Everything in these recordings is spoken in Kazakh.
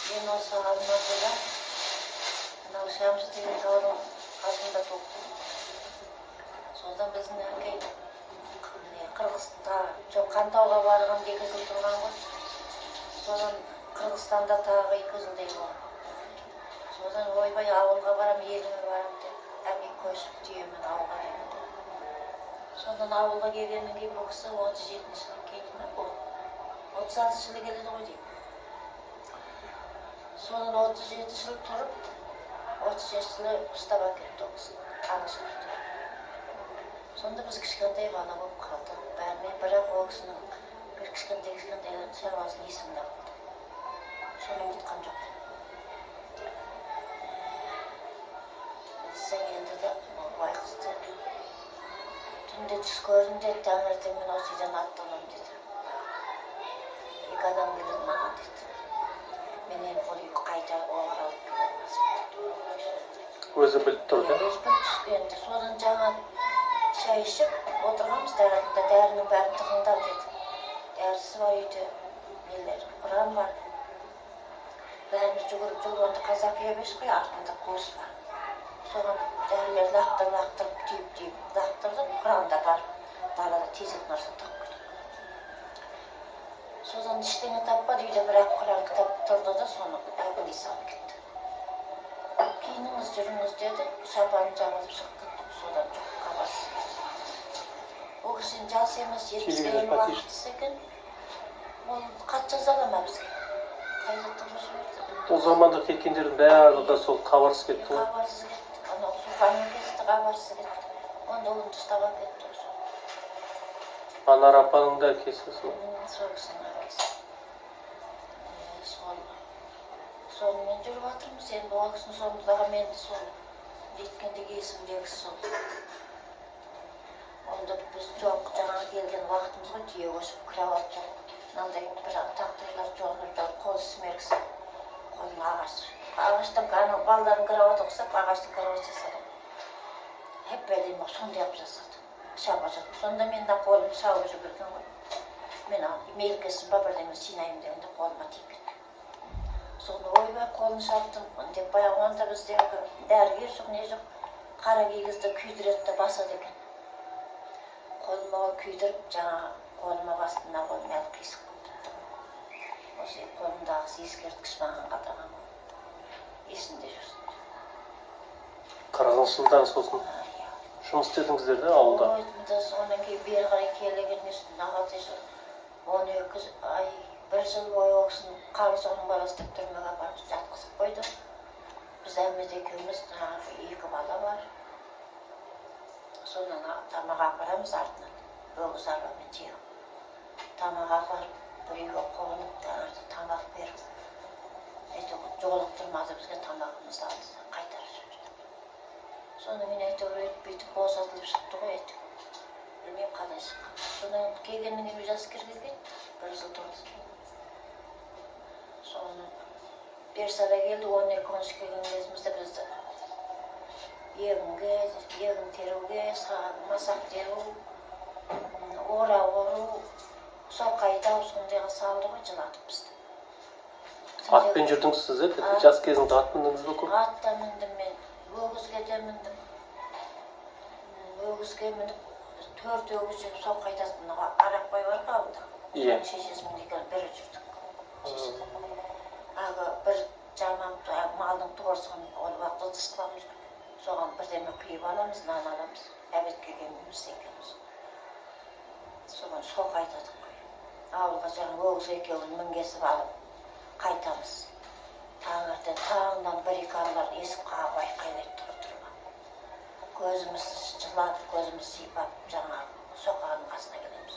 Мен осы Алматыда, мынау Шәмші деген таудың қасында туылдым. Содан біздің әкей Қырғызстанда, жоқ, Қантауға барғанда 2 жыл тұрған ғой. Содан Қырғызстанда тағы 2 жылдай болған. Содан ойбай, ауылға барам, еліме барам деп, әкей көшіп түйемен ауылға келді. Содан ауылға келгеннен кейін бұл кісі 37-жылы келді ме, ол 36-жылы келеді ғой деймін. Содан 37 жыл тұрып, 37 жылы ұстап әкетті ол кісіні ағылшын. Сонда біз кішкентай бала болып қалдық бәріне. Бірақ ол кісінің бір кішкентай кішкентай шаруасын есімде қалды, соны ұмытқан жоқпын. Білсең енді де, ол байғұсты түнде түс көрдім деді. Таңертең мен осы үйден аттанамын деді. Екі адам келеді маған деді. Мен енді бұл үйге қайта оралып келе алмаспын деді. Өзі біліп тұр да. Өзі біліп түс енді. Содан жаңа шай ішіп отырғанбыз дәрінің, дәрінің бәрін тығыңдар деді. Дәрісі бар үйде, нелер, құран бар. Бәріміз жүгіріп жүріп, онда қазақи емес қой, артында қуыс бар. Соған дәрілерді лақтырып лақтырып, түйіп түйіп лақтырдық. Құран да бар, далада тезек нәрсе тығып қойдық. Содан ештеңе таппады үйде, бірақ құран кітап тұрды да, соны әлгіндей салып кетті. Киініңіз, жүріңіз деді, шапанын жамылып шығып кеттік. Содан жоқ, хабарсыз. Ол кісі енді жас емес, 70-ке Телевизор келген потише. уақытысы екен. Ол хат жаза ала ма бізге? Қайда тығып жіберді, білмеймін. Ол заманда кеткендердің барлығы да сол хабарсыз кетті ғой. Хабарсыз кетті. Анау Суқанның әкесі де хабарсыз кетті. Онда оны ұстап әкетті сол. Анар апаның да әкесі сол. Сол кісінің әкесі. Сол сонымен жүріп жатырмыз енді. Ол кісінің соңындағы мен сол жеткендегі есімдегі сол. Онда біз жоқ, жаңа келген уақытымыз ғой, түйе көшіп, кровать жоқ, мынандай бір тақтайлар жонып жатып, қол смеркісі, қолына ағаш, ағаштан, анау балдардың кроваты ұқсап ағаштың кровать жасады. Әп әдемі сондай қылып жасады, шаба жатып. Сонда мен мына қолымды шауып жіберген ғой. Мен мерекесі ба, бірдеме жинаймын дегенде қолыма тиіп кетті. Соны ойбай, қолын шаптым деп. Баяғы онда бізде дәрігер жоқ, не жоқ, қара кигізді күйдіреді де басады екен. Қолыма ол күйдіріп, жаңағы қолыма басты, мына қолым әлі қисық болып кетті. Осы қолымдағысы ескерткіш маған қалдырған ғой, есімде жүрсін. 40-жылдан сосын Иә. жұмыс істедіңіздер да ауылда? Ой, мында содан кейін бері қарай келген нағашы 12 ай, бір жыл бойы ол кісінің Қарасоғының баласы деп түрмеге апарып жатқызып қойды. Біз Әмет екеуміз, жаңағы екі бала бар. Содан тамақ апарамыз артынан өгіз арбамен жегіп. Тамақ апарып, бір үйге қонып, таңертең тамақ беріп, әйтеуір жолықтырмады бізге, тамағымызды алды да қайтарып жіберді. Содан кейін әйтеуір өйтіп бүйтіп босатылып шықты ғой әйтеуір, білмеймін қалай шыққан. Содан келгеннен кейін уже әскерге кетті, бір жыл тұрды. Соны Берсара келді, 12, 13 келген кезімізде бізді егінге, егін теруге, масақ теру, ора ору, соқа айдау, сондайға салды ғой, жылатып бізді. Атпен жүрдіңіз сіз, иә? А. Жас кезіңізде ат міндіңіз бе көп? Ат та міндім мен, өгізге де міндім. Өгізге мініп, төрт өгіз жүріп соқа айдадым. Мына Арақбай бар ғой ауылда. Иә. Соның шешесімен екеуміз бірге жүрдік. Әлгі бір жаман малдың торсығын, ол уақытта ыдыс қыламыз, соған бірдеме құйып аламыз, нан аламыз, обедке келмейміз екеуміз. Соған соқа айдадық қой. Ауылға жаңа өгіз екеуін мінгесіп алып қайтамыз. Таңертең таңнан бір екі аралар есік қағып айқайлайды, тұр, тұрма. Көзіміз жылап, көзіміз сипап, жаңағы соқаның қасына келеміз.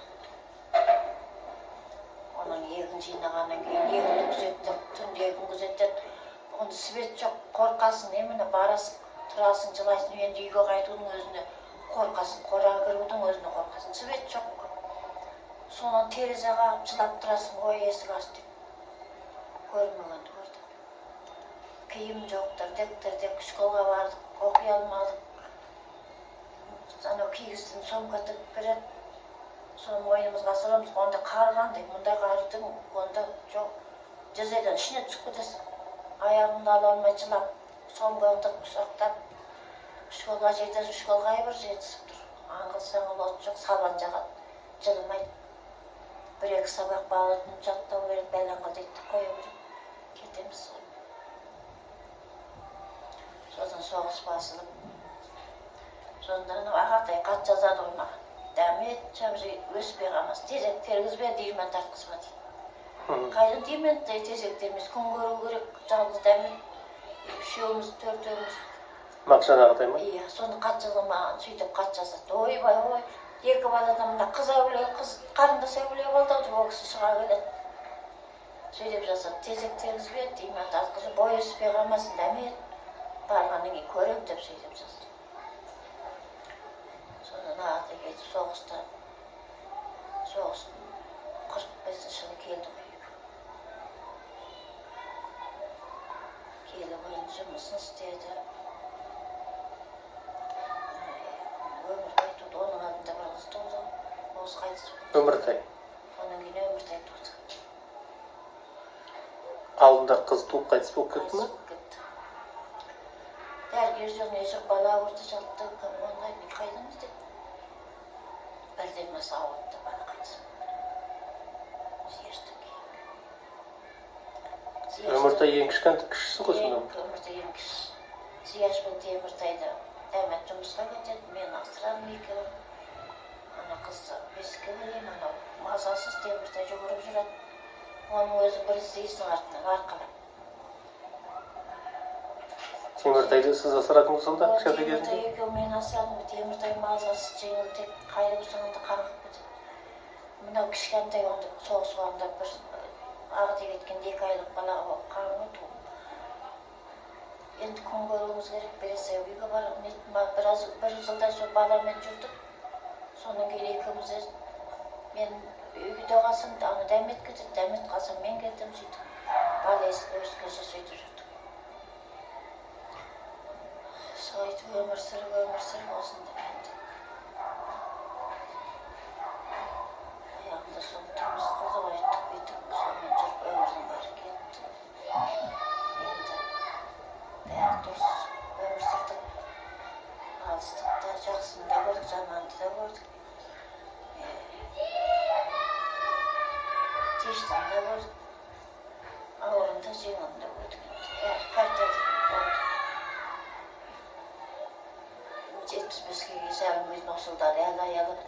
Оның егін жинағаннан кейін егінді күзеттік, түнде егін күзетеді. Онда свет жоқ, қорқасың, немене, барасың, тұрасың, жылайсың. Енді үйге қайтудың өзіне қорқасың, қораға кірудің өзіне қорқасың, свет жоқ. Сонан терезе қағып жылап тұрасың, ой, есік аш деп. Көрмегенді көрдік. Киім жоқ, дірдек дірдек. Школға бардық, оқи алмадық. Анау кигізден сумка тігіп береді, соны мойнымызға саламыз. Онда қар қандай, мұндай қардың онда жоқ, тізеден ішіне түсіп кетесің. Аяғымды ала алмай жылап, соңғы құшақтап, школға жетесің, школға бір жетісіп тұр. Аңғыл-саңғыл от жоқ, сабан жағады, жылымайды. Бір-екі сабақ балатын жаттау керек, бәләңғыл дейді, қоя береді. Кетеміз. Содан соғыс басылып, сонда анау ағатай хат жазады ғой маған. Дәмет, өспей қалмас, тезек тергізбе, диірмен тартқызба дейді. Қайдан диірмен тезек термес, күн көру керек, жалғыз Дәмет, үшеуміз, төртеуміз. Мақжан ағатай ма? Иә, соны хат жазған маған, сөйтіп хат жазады. Ойбай, ой, екі баладан мына қыз әулие, қыз қарындас әулие болды ау деп ол кісі шыға келеді. Сөйтіп жазады, тезек тергізбе, диірмен тартқызба, бой өспей қалмасын, Дәмет, барғаннан кейін көремін деп сөйтіп жазды. Содан ағатай кетіп соғыста, соғыс 45 жылы келді ғой үйге. Келіп енді жұмысын істеді. Өміртай туды, оның алдында бір қыз туды, ол қыз қайтыс болды. Өміртай. Одан кейін Өміртай туды. Алдында қыз туып қайтыс болып кетті ме? Қайтыс болып кетті. Дәрігер жоқ, не жоқ, бала ауырды, жатты, ондай мен қайдан іздедім? Бірден мас ауырды, бала қайтыс болды. Зияштан кейін. Өміртай ең кішкентай кішісі ғой сонда. Өміртай ең кішісі. Зияш пен Теміртайды Дәмет жұмысқа кетеді, мен асырадым екеуін. Ана қызды бесікке беремін, анау мазасыз Теміртай жүгіріп жүреді. Оның өзі бір іздейсің артынан арқалап. Теміртайды сіз асырадыңыз сонда кішкентай Теміртай кезінде? екеуін мен асырадым. Теміртай мазасыз жеңілтек, қайда болсаң да қаңғып кетеді. Мынау кішкентай онда соғыс уағында бір ағатай кеткенде 2 айлық бала болып қалған туып. Енді күн көруіміз керек, біресе үйге барып, біраз бір жылдай сол баламен жүрдік. Содан кейін екеуміз де, мен үйде қалсам, ана Дәмет кетеді, Дәмет қалсам мен кетемін, сөйтіп. Бала өскенше сөйтіп жүрдік. Сөйтіп өмір сүріп, өмір сүріп осында енді. Аяғында сол тұрмыс құрдық, өйттік, бүйтіп, сонымен жүріп өмірдің бәрі кетті. Енді бәрі дұрыс өмір сүрдік. Алыстық та, жақсыны да көрдік, жаманды да көрдік. Тыныштығын да көрдік, ауырын да, жеңілін де көрдік. Бәрі қартайдық болды. 75-ке келсе, әлі өзінің осылдары әлі аялап